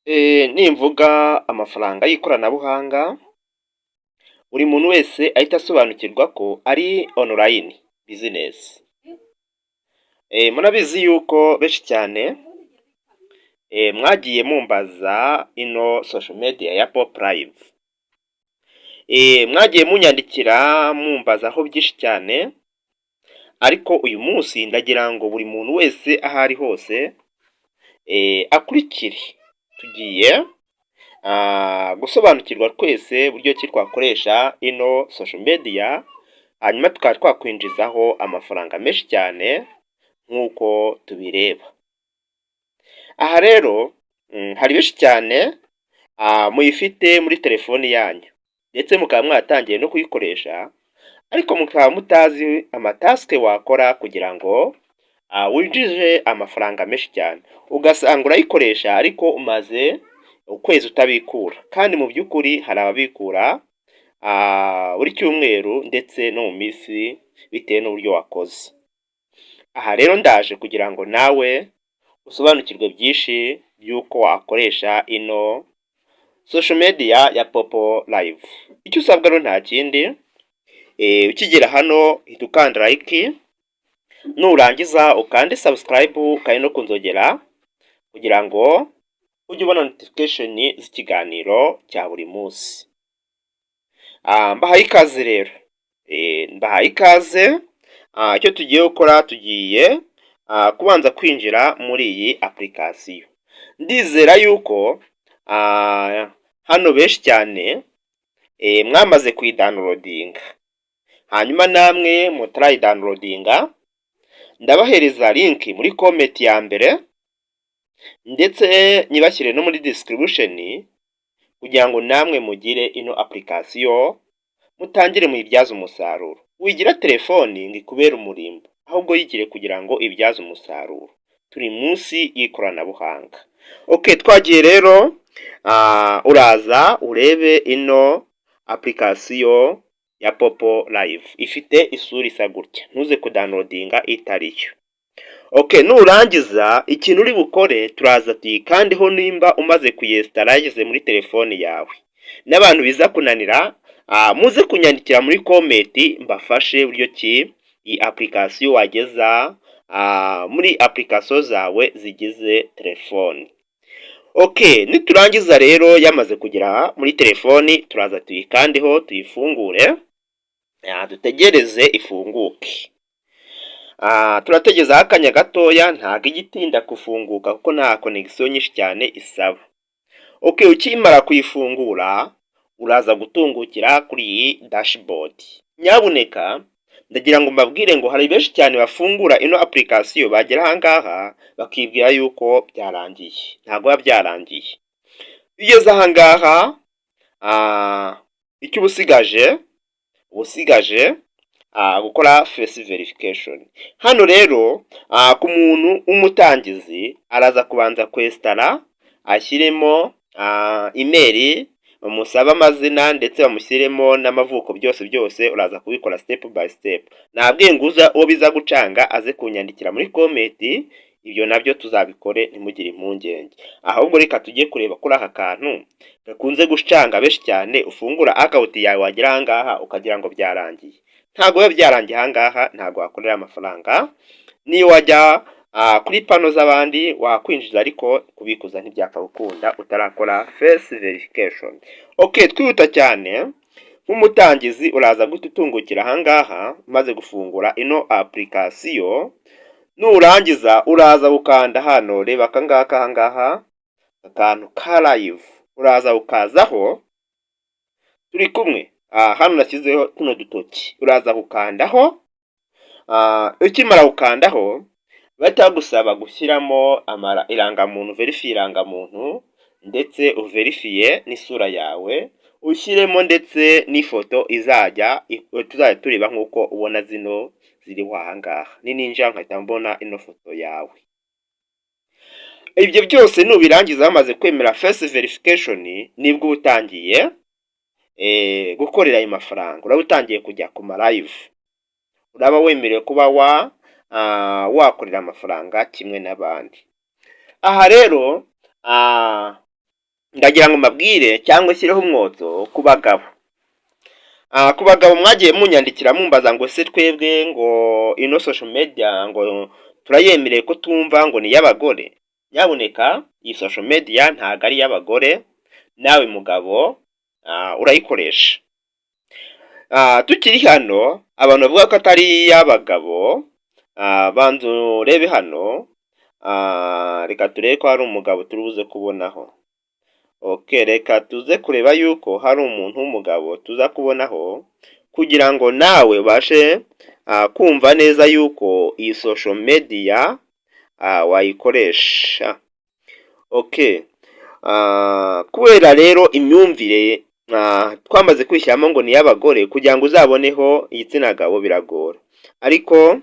Nimvuga amafaranga y'ikoranabuhanga, buri muntu wese ahita asobanukirwa ko ari online business. Murabizi yuko benshi cyane mwagiye mumbaza ino social media ya Pop Live. Mwagiye munyandikira mumbazaho byinshi cyane, ariko uyu munsi ndagira ngo buri muntu wese aho ari hose akurikire. Tugiye gusobanukirwa twese buryo ki twakoresha ino social media, hanyuma tukaba twakwinjizaho amafaranga menshi cyane nk'uko tubireba. Aha rero hari benshi cyane muyifite muri telefoni yanyu, ndetse mukaba mwatangiye no kuyikoresha, ariko mukaba mutazi ama task wakora kugira ngo winjize amafaranga menshi cyane. Ugasanga urayikoresha ariko umaze ukwezi utabikura, kandi mu by'ukuri hari ababikura buri cyumweru ndetse no mu minsi bitewe n'uburyo wakoze. Aha rero ndaje kugira ngo nawe usobanukirwe byinshi by'uko wakoresha ino social media ya Popo Live. Icyo usabwa rero nta kindi, ukigera hano hita ukanda like, nurangiza ukande subscribe, ukande no kunzogera kugira ngo ujye ubona notification z'ikiganiro cya buri munsi. Mbahaye ikaze rero, mbahaye ikaze. Icyo tugiye gukora, tugiye kubanza kwinjira muri iyi application. Ndizera yuko hano benshi cyane mwamaze kuyidownloadinga, hanyuma namwe mutarayidownloadinga ndabahereza link muri comment ya mbere, ndetse nyibashyire no muri description kugira ngo namwe mugire ino application, mutangire muyibyaze umusaruro. Wigira telefoni ngo ikubere umurimbo, ahubwo yigire kugira ngo ibyaze umusaruro. Turi munsi y'ikoranabuhanga. Okay, twagiye rero. Uraza urebe ino application ya Popo Live, ifite isura isa gutya, ntuze kudownloadinga itariyo. Okay, nurangiza ikintu uri bukore, turaza tuyikandeho nimba umaze kuyinstalla, yageze muri telefoni yawe. N'abantu biza kunanira, muze kunyandikira muri comment mbafashe buryo ki iyi application wageza muri application zawe zigize telefoni. Okay, niturangiza rero yamaze kugera muri telefoni, turaza tuyikandeho tuyifungure, dutegereze ifunguke. Turategezaho akanya gatoya, ntabwo ijya itinda gufunguka kuko nta connection nyinshi cyane isaba. Okay, ukimara kuyifungura uraza gutungukira kuri iyi dashboard. Nyabuneka ndagira ngo mbabwire ngo hari benshi cyane bafungura ino application, bagera ahangaha bakibwira yuko byarangiye. Ntabwo biba byarangiye. Iyo ugeze ahangaha, icyo uba usigaje gukora face verification. Hano rero ku muntu w'umutangizi araza kubanza kwinstalla, ashyiremo email, bamusabe amazina ndetse bamushyiremo n'amavuko, byose byose uraza kubikora step by step. Nabwiye ngo uza uwo biza gucanga aze kunyandikira muri comment, ibyo nabyo tuzabikore, ntimugire impungenge. Ahubwo reka tujye kureba kuri aka kantu gakunze gucanga benshi cyane. Ufungura account yawe, wagera ahangaha ukagira ngo byarangiye. Ntabwo biba byarangiye. Ahangaha ntabwo wakorera amafaranga. Niyo wajya kuri pano z'abandi wakwinjiza, ariko kubikuza ntibyapfa gukunda utarakora face verification. Okay, twihuta cyane, nk'umutangizi uraza guhita utungukira ahangaha umaze gufungura ino application. Nurangiza uraza gukanda hano, reba aka ngaka ahangaha, akantu ka live, uraza ukazaho. Turi kumwe? Hano nashyizeho tuno dutoki, uraza gukandaho. Ukimara gukandaho bahita bagusaba gushyiramo irangamuntu, verifiye irangamuntu, ndetse uverifiye n'isura yawe, ushyiremo ndetse n'ifoto izajya tuzajya tureba nk'uko ubona zino ziriho ahangaha. Nininjira nkahita mbona ino foto yawe. Ibyo byose nubirangiza, bamaze kwemera face verification, nibwo uba utangiye gukorera ayo mafaranga. Uraba utangiye kujya ku ma live, uraba wemerewe kuba wakorera amafaranga kimwe n'abandi. Aha rero Ndagira ngo mbabwire cyangwa nshyireho umwotso ku bagabo. Ku bagabo mwagiye munyandikira mumbaza ngo: "Se twebwe ngo ino social media ngo turayemereye, ko tumva ngo ni iy'abagore?" Nyabuneka, iyi social media ntabwo ari iy'abagore, nawe mugabo urayikoresha. Tukiri hano, abantu bavuga ko atari iy'abagabo, banza urebe hano. Reka turebe ko hari umugabo turi buze kubonaho. Okay, reka tuze kureba yuko hari umuntu w'umugabo tuza kubonaho kugira ngo nawe ubashe kumva neza yuko iyi social media wayikoresha. Okay, kubera rero imyumvire twamaze kwishyiramo ngo ni iy'abagore, kugira ngo uzaboneho igitsina gabo biragora, ariko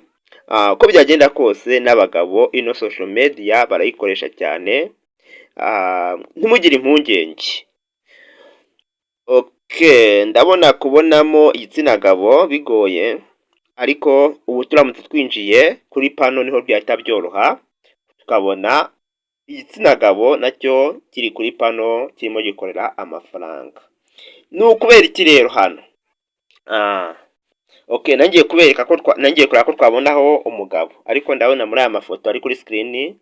uko byagenda kose n'abagabo ino social media barayikoresha cyane, ntimugire impungenge. Okay, ndabona kubonamo igitsina gabo bigoye, ariko ubu turamutse twinjiye kuri panel niho byahita byoroha, tukabona igitsina gabo nacyo kiri kuri panel kirimo gikorera amafaranga. Ni ukubera iki rero hano? Okay, nangiye kubereka ko nangiye kureba ko twabonaho umugabo, ariko ndabona muri aya mafoto ari kuri screen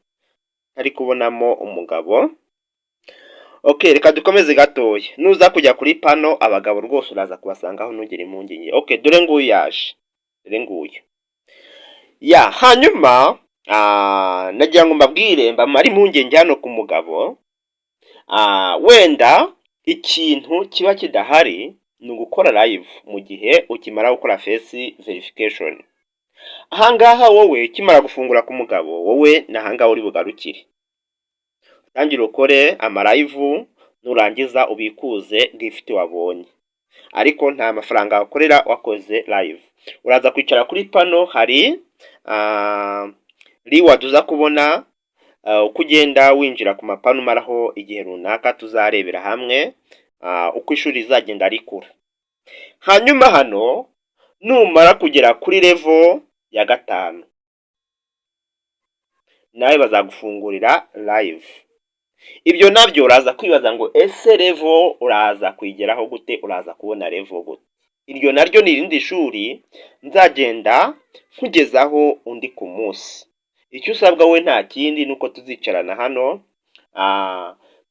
ari kubonamo umugabo. Okay, reka dukomeze gatoya. Nuza kujya kuri panel, abagabo rwose uraza kubasangaho, ntugire impungenge. Okay, dore nguyu yaje, dore nguyu ya. Hanyuma nagira ngo mbabwire, mbamare impungenge hano ku mugabo. Wenda ikintu kiba kidahari ni ugukora live mu gihe ukimara gukora face verification. Ahangaha wowe ukimara gufungura ku mugabo, wowe ni ahangaha uri bugarukire, utangire ukore ama live, nurangiza ubikuze gift wabonye, ariko nta mafaranga wakorera wakoze live. Uraza kwicara kuri panel, hari reward uza kubona uko ugenda winjira ku ma panel umaraho igihe runaka. Tuzarebera hamwe uko ishuri rizagenda rikura. Hanyuma hano numara kugera kuri level ya 5, nawe bazagufungurira live. Ibyo nabyo uraza kwibaza ngo: "Ese level uraza kuyigeraho gute? Uraza kubona level gute?" Iryo naryo ni irindi shuri nzagenda nkugezaho undi ku munsi. Icyo usabwa we nta kindi, ni uko tuzicarana hano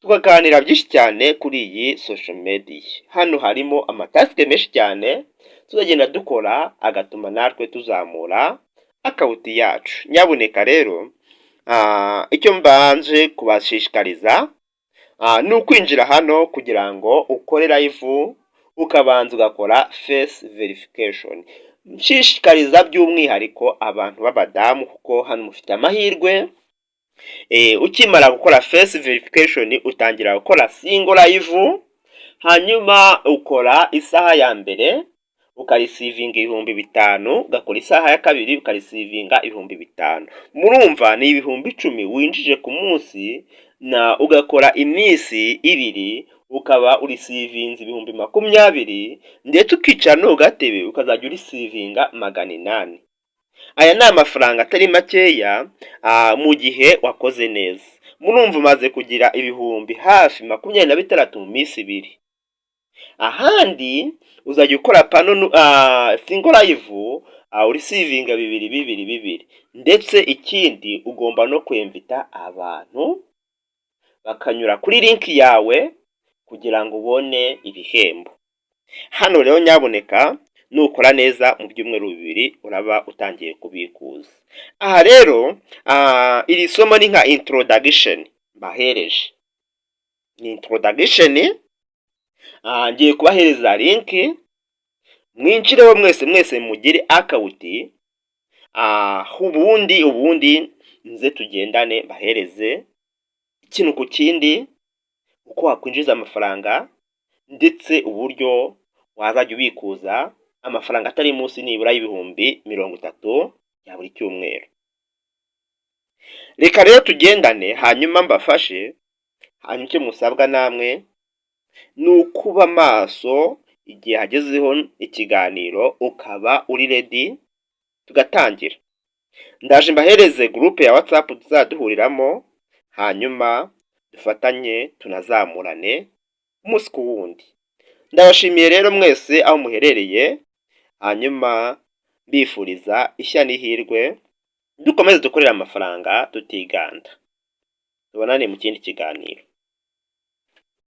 tukaganira byinshi cyane kuri iyi social media. Hano harimo ama task menshi cyane tuzagenda dukora, agatuma natwe tuzamura account yacu. Nyabuneka rero, icyo mbanje kubashishikariza ni ukwinjira hano kugira ngo ukore live, ukabanza ugakora face verification. Nshishikariza by'umwihariko abantu b'abadamu, kuko hano mufite amahirwe. Ukimara gukora face verification, utangira gukora single live, hanyuma ukora isaha ya mbere ukareceivinga 5000, ugakora isaha ya kabiri ukareceivinga 5000. Murumva ni 10,000 winjije ku munsi, na ugakora iminsi 2 ukaba ureceivinze 20,000, ndetse ukicara no ku gatebe ukazajya ureceivinga 800. Aya ni amafaranga atari makeya mu gihe wakoze neza. Murumva umaze kugira 26,000 mu minsi 2. Ahandi uzajya ukora panel single live, ureceivinga bibiri bibiri bibiri. Ndetse ikindi, ugomba no kwinvita abantu bakanyura kuri link yawe kugira ngo ubone ibihembo. Hano rero nyabuneka, nukora neza mu byumweru 2 uraba utangiye kubikuza. Aha rero iri somo ni nka introduction mbahereje, ni introduction. Ngiye kubahereza link, mwinjireho mwese mwese mugire account, ubundi nze tugendane, bahereze ikintu ku kindi, uko wakwinjiza amafaranga, ndetse uburyo wazajya ubikuza amafaranga atari munsi nibura y'30,000 ya buri cyumweru. Reka rero tugendane, hanyuma mbafashe. Hanyuma icyo musabwa namwe ni ukuba maso igihe hagezeho ikiganiro, ukaba uri ready tugatangira. Ndaje mbahereze groupe ya WhatsApp tuzaduhuriramo, hanyuma Dufatanye tunazamurane umunsi ku wundi. Ndabashimiye rero mwese aho muherereye, hanyuma mbifuriza ishya n'ihirwe. Dukomeze dukorere amafaranga tutiganda. Tubonane mu kindi kiganiro.